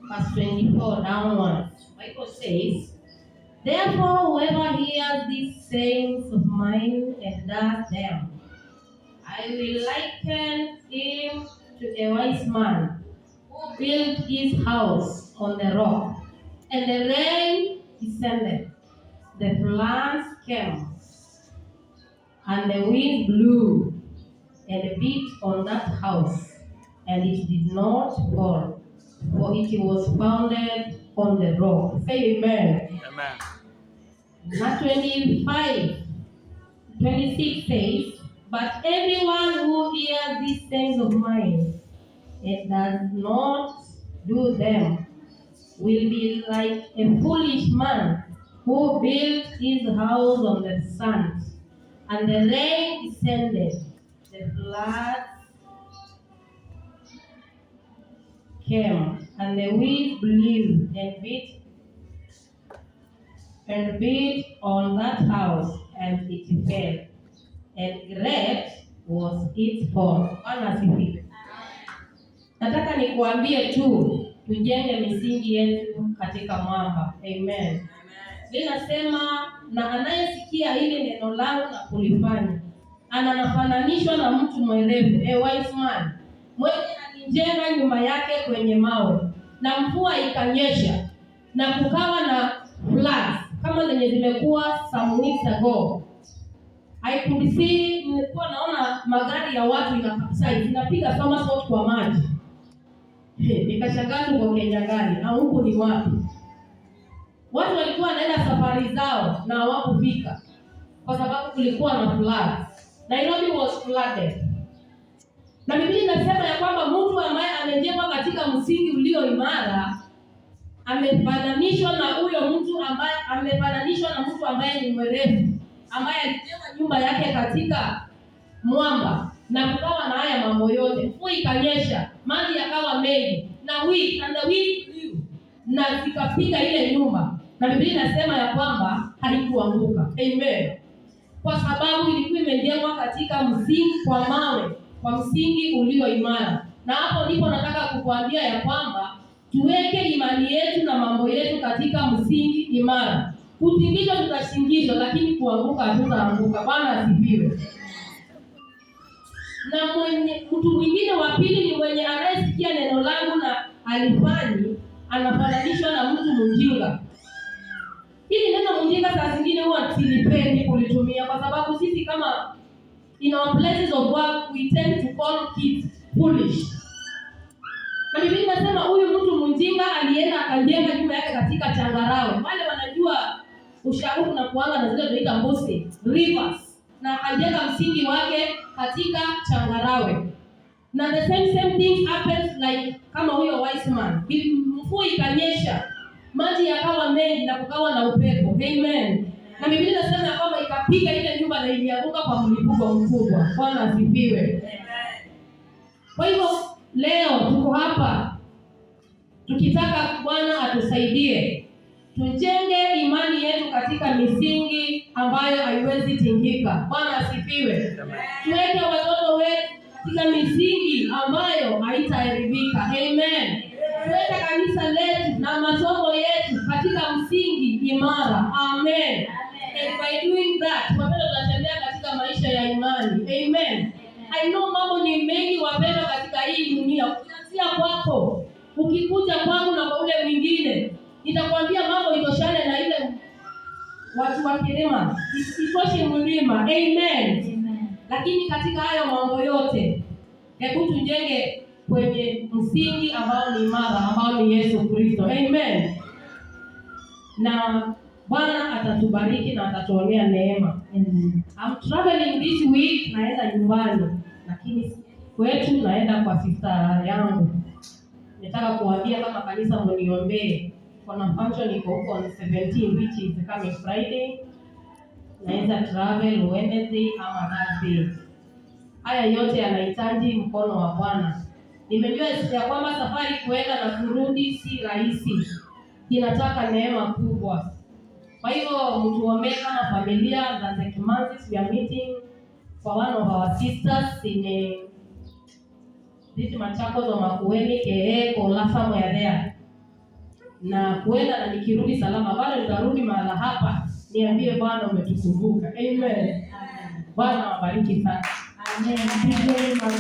verse 24 downwards. Bible says, "Therefore whoever hears these sayings of mine and does them, I will liken him to a wise man who built his house on the rock, and the rain descended, the floods came, and the wind blew and beat on that house, and it did not fall, for it was founded on the rock." Say amen. Amen. Verse 25, 26 says, "But everyone who hears these sayings of mine and does not do them will be like a foolish man who built his house on the sand, and the rain descended, the floods came, and the wind blew and beat on that house, and it fell, and great was its fall." Bwana asifiwe. Nataka nikuambie tu tujenge misingi yetu katika mwamba. Amen. Linasema, na anayesikia hili neno langu na kulifanya anafananishwa na mtu mwerevu, a wise man, mwenye alijenga nyumba yake kwenye mawe, na mvua ikanyesha na kukawa na floods kama zenye zimekuwa some weeks ago. I could see, nilikuwa naona magari ya watu ina capsize, inapiga somersault kwa maji. He, nikashangaa tuko Kenya gani au huku ni wapi? Watu walikuwa wanaenda safari zao na hawakufika kwa sababu kulikuwa na floods. Nairobi was flooded. Na Biblia inasema ya kwamba mtu ambaye amejengwa katika msingi ulio imara amefananishwa na huyo mtu ambaye amefananishwa na mtu ambaye ni mwerevu, ambaye alijenga nyumba yake katika mwamba, na kukawa na haya mambo yote. Mvua ikanyesha, maji yakawa mengi, na wind and the wind blew, na zikapiga ile nyumba, na Biblia inasema ya kwamba haikuanguka. Amen. Kwa sababu ilikuwa imejengwa katika msingi kwa mawe, kwa msingi ulio imara. Na hapo ndipo nataka kukuambia ya kwamba tuweke imani yetu na mambo yetu katika msingi imara. Kutingishwa tutatingishwa, lakini kuanguka hatutaanguka. Bwana asifiwe. Na mwenye mtu mwingine wa pili ni mwenye anayesikia neno langu na halifanyi, anafananishwa na mtu mjinga. Hili neno mjinga saa zingine huwa silipendi kulitumia kwa sababu sisi kama in our places of work, we tend to call kids foolish. Na Biblia inasema huyu mtu mjinga alienda akajenga nyumba yake katika changarawe. Wale wanajua ushauri na kuanga na zile tunaita mbusi, rivers, na akajenga msingi wake katika changarawe. Na the same same thing happens like kama huyo wise man. Mvua ikanyesha, maji yakawa mengi na kukawa na upepo. Amen. Na Biblia inasema ya kwamba ikapiga ile nyumba na ilianguka kwa mlipuko mkubwa. Bwana asifiwe. Kwa hivyo leo tuko hapa tukitaka Bwana atusaidie tujenge imani yetu katika misingi ambayo haiwezi tingika. Bwana asifiwe. Tuweke watoto wetu katika misingi ambayo haitaharibika. Amen. Tuweke kanisa letu na masomo yetu katika msingi imara. Amen. And by doing that, wapendwa, tunatembea katika maisha ya imani. Amen. I know mambo ni mengi, wapendwa, katika hii dunia. Ukianzia kwako, ukikuja kwangu na kwa ule mwingine, nitakwambia mambo itoshane na ile watu wa kilima, isitoshe mlima. Amen. Amen. Lakini katika hayo mambo yote, hebu tujenge kwenye msingi ambao ni imara, ambao ni Yesu Kristo. Amen. Na Bwana atatubariki na atatuonea neema. Amen. I'm traveling this week, naenda nyumbani, lakini kwetu naenda kwa sister yangu. Nataka kuambia kama kanisa mniombee. Kuna function iko huko on 17, which is coming Friday. Naweza travel Wednesday ama Thursday. Haya yote yanahitaji mkono wa Bwana. Nimejua ya kwamba safari kuenda na kurudi si rahisi, inataka neema kubwa. Kwa hivyo mtuombee kama familia za the Kimanzis. We are meeting for one of our sisters in this Machakos or Makueni, Keeko, somewhere there. na kuenda na nikirudi salama, bado nitarudi mahala hapa niambie Bwana umetukumbuka. Amen. Bwana wabariki sana. Amen. Pigeni makofi.